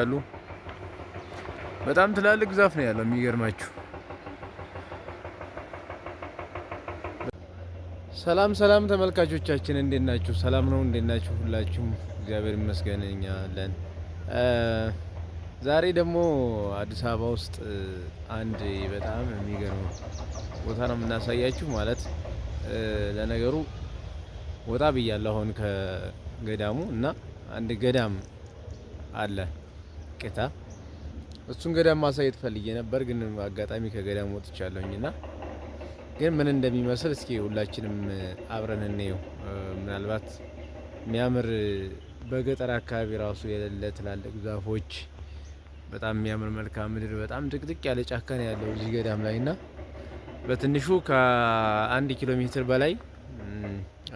አሉ። በጣም ትላልቅ ዛፍ ነው ያለው የሚገርማችሁ። ሰላም ሰላም ተመልካቾቻችን፣ እንዴት ናችሁ? ሰላም ነው? እንዴት ናችሁ? ሁላችሁም እግዚአብሔር ይመስገን እኛ አለን። ዛሬ ደግሞ አዲስ አበባ ውስጥ አንድ በጣም የሚገርም ቦታ ነው የምናሳያችሁ። ማለት ለነገሩ ወጣ ብያለሁ አሁን ከገዳሙ እና አንድ ገዳም አለ ቅታ እሱን ገዳም ማሳየት ፈልጌ ነበር፣ ግን አጋጣሚ ከገዳም ወጥቻለሁኝ እና ግን ምን እንደሚመስል እስኪ ሁላችንም አብረን እንየው። ምናልባት የሚያምር በገጠር አካባቢ ራሱ የሌለ ትላልቅ ዛፎች፣ በጣም የሚያምር መልክዓ ምድር፣ በጣም ጥቅጥቅ ያለ ጫካ ነው ያለው እዚህ ገዳም ላይ እና በትንሹ ከ1 ኪሎ ሜትር በላይ፣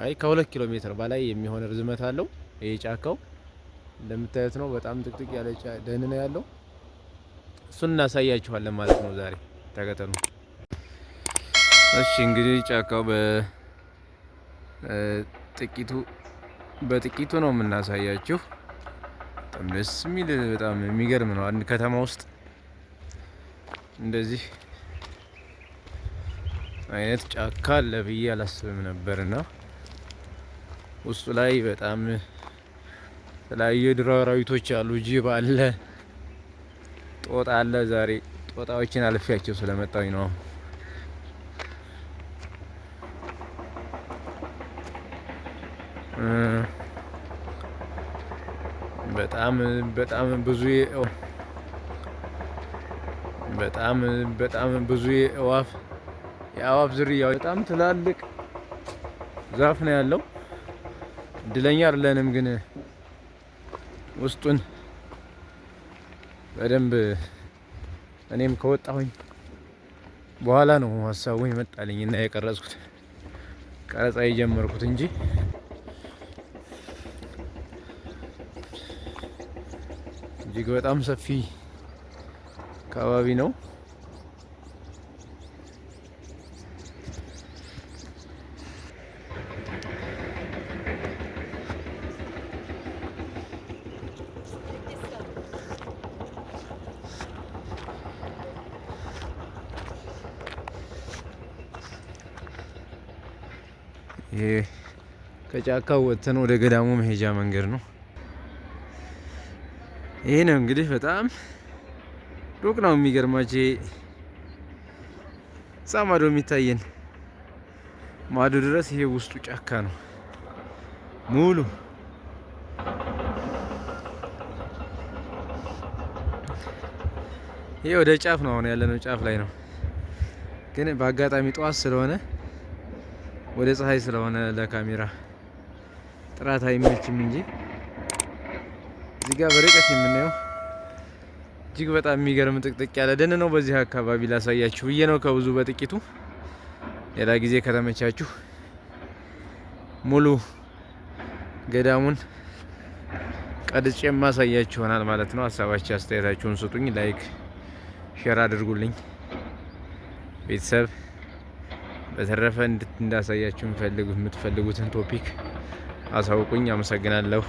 አይ ከ2 ኪሎ ሜትር በላይ የሚሆን ርዝመት አለው። ይሄ ጫካው እንደምታዩት ነው። በጣም ጥቅጥቅ ያለ ደን ነው ያለው። እሱን እናሳያችኋለን ማለት ነው ዛሬ፣ ተከተሉ። እሺ፣ እንግዲህ ጫካው በጥቂቱ በጥቂቱ ነው የምናሳያችሁ። በጣም ደስ የሚል፣ በጣም የሚገርም ነው። አንድ ከተማ ውስጥ እንደዚህ አይነት ጫካ አለ ብዬ አላስብም ነበርና ውስጡ ላይ በጣም የተለያዩ የዱር አራዊቶች አሉ። ጅብ አለ፣ ጦጣ አለ። ዛሬ ጦጣዎችን አልፌያቸው ስለመጣሁኝ ነው። በጣም በጣም ብዙ በጣም በጣም ብዙ የአዋፍ ዝርያዎች፣ በጣም ትላልቅ ዛፍ ነው ያለው። እድለኛ አይደለንም ግን ውስጡን በደንብ እኔም ከወጣሁኝ በኋላ ነው ሀሳቡ የመጣልኝ እና የቀረጽኩት፣ ቀረጻ የጀመርኩት እንጂ እጅግ በጣም ሰፊ አካባቢ ነው። ይሄ ከጫካው ወጥተን ወደ ገዳሙ መሄጃ መንገድ ነው። ይሄ ነው እንግዲህ፣ በጣም ሩቅ ነው። የሚገርማችሁ እዛ ማዶ የሚታየን ማዶ ድረስ ይሄ ውስጡ ጫካ ነው ሙሉ። ይሄ ወደ ጫፍ ነው፣ አሁን ያለነው ጫፍ ላይ ነው። ግን በአጋጣሚ ጠዋት ስለሆነ፣ ወደ ፀሐይ ስለሆነ ለካሜራ ጥራት አይመችም እንጂ እዚህ ጋር በርቀት የምናየው እጅግ በጣም የሚገርም ጥቅጥቅ ያለ ደን ነው። በዚህ አካባቢ ላሳያችሁ ብዬ ነው ከብዙ በጥቂቱ። ሌላ ጊዜ ከተመቻችሁ ሙሉ ገዳሙን ቀርጬ የማሳያችሁ ይሆናል ማለት ነው። ሀሳባችሁ አስተያየታችሁን ስጡኝ። Like፣ share አድርጉልኝ ቤተሰብ። በተረፈ እንዳሳያችሁ የምትፈልጉትን topic አሳውቁኝ። አመሰግናለሁ።